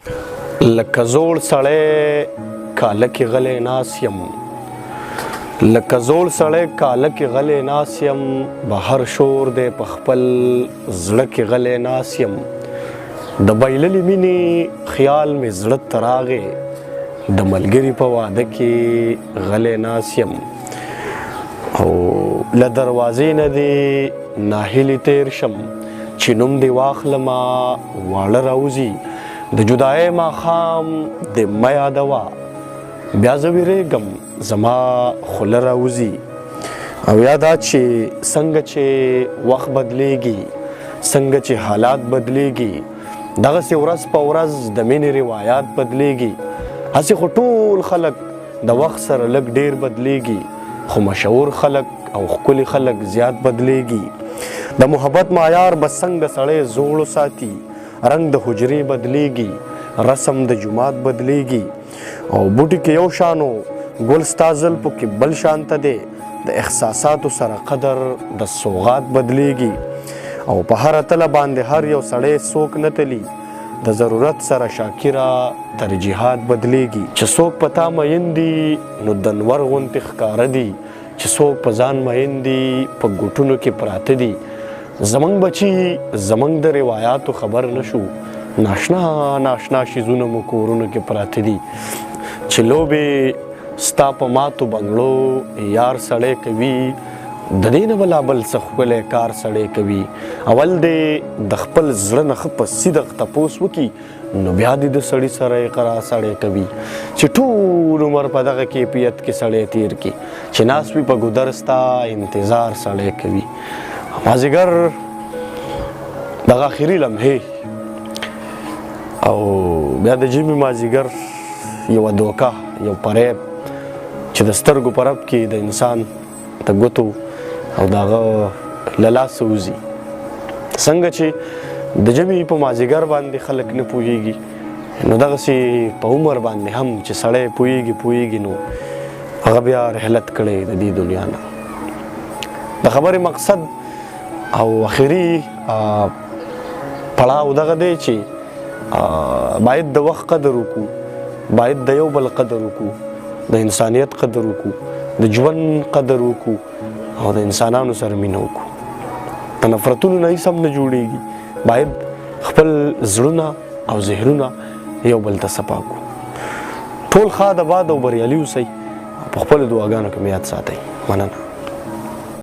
لکه زوړ سړی کاله کې غلی ناس یم، لکه زوړ سړی کاله کې غلی ناس یم، بهر شور دی په خپل زړه کې غلی ناس یم. د بایللې مینې خیال مې زړه ته راغی، د ملګري په واده کې غلی ناس یم. او له دروازې نه دې ناهیلي تیر شم، چې نوم دې واخلمه واړه راوځي. د جدایۍ ماښام دې مه یادوه، بیا زه ویرېږم زما خوله راوځي. او یا دا چې څنګه چې وخت بدلیږي، څنګه چې حالات بدلیږي، دغسې ورځ په ورځ د مینې روایات بدلیږي. هسې خو ټول خلک د وخت سره لږ ډیر بدلیږي، خو مشهور خلک او ښکلي خلک زیات بدلیږي. د محبت معیار به څنګه سړی زوړ وساتي، رنګ د حجرې بدلیږي، رسم د جومات بدلیږي. او بوټي کې یو شانو ګل ستا زلفو کې بل شان ته دی، د احساساتو سره قدر د سوغات بدلیږي. او په هره تله باندې هر یو سړی څوک نه تلي، د ضرورت سره شاکره ترجیحات بدلیږي. چې څوک په تا مین دي نو د نور غوندې ښکاره دي، چې څوک په ځان مین دي په ګوټونو کې پراته دي. زمونږ بچي زمونږ د روایاتو خبر نشو، ناشنا ناشنا شیزونه مو کورونو کې پراته دي. چې لوبې ستا په ماتو بنګړو یار سړی کوي، د دې نه بلا بل څه ښکلی کار سړی کوي. اول دې د خپل زړه نه ښه په صدق تپوس وکړي، نو بیا دې د سړي سره اقرار سړی کوي. چې ټول عمر په دغه کیفیت کې سړی تیر کړي، چې ناست وي په ګودر ستا انتظار سړی کوي. مازیګر دغه اخري لمحې او بیا د ژمي مازیګر یوه دوکه، یو پریب چې د سترګو په رپ کې د انسان د ګوتو او د هغه له لاسه وځي. څنګه چې د ژمي په مازیګر باندې خلک نه پوهیږي، نو دغسې په عمر باندې هم چې سړی پوهیږي پوهیږي، نو هغه بیا رحلت کړی د دې دنیا نه. د خبرې مقصد او اخري پړاو دغه دی چې باید د وخت قدر وکړو، باید د یو بل قدر وکړو، د انسانیت قدر وکړو، د ژوند قدر وکړو او د انسانانو سره مینه وکړو. د نفرتونو نه هیڅ هم نه جوړیږي. باید خپل زړونه او ذهنونه یو بل ته صفا کړو. ټول ښاد آباد او بریالي اوسئ. په خپلو دعاګانو کې مې یاد ساتئ. مننه.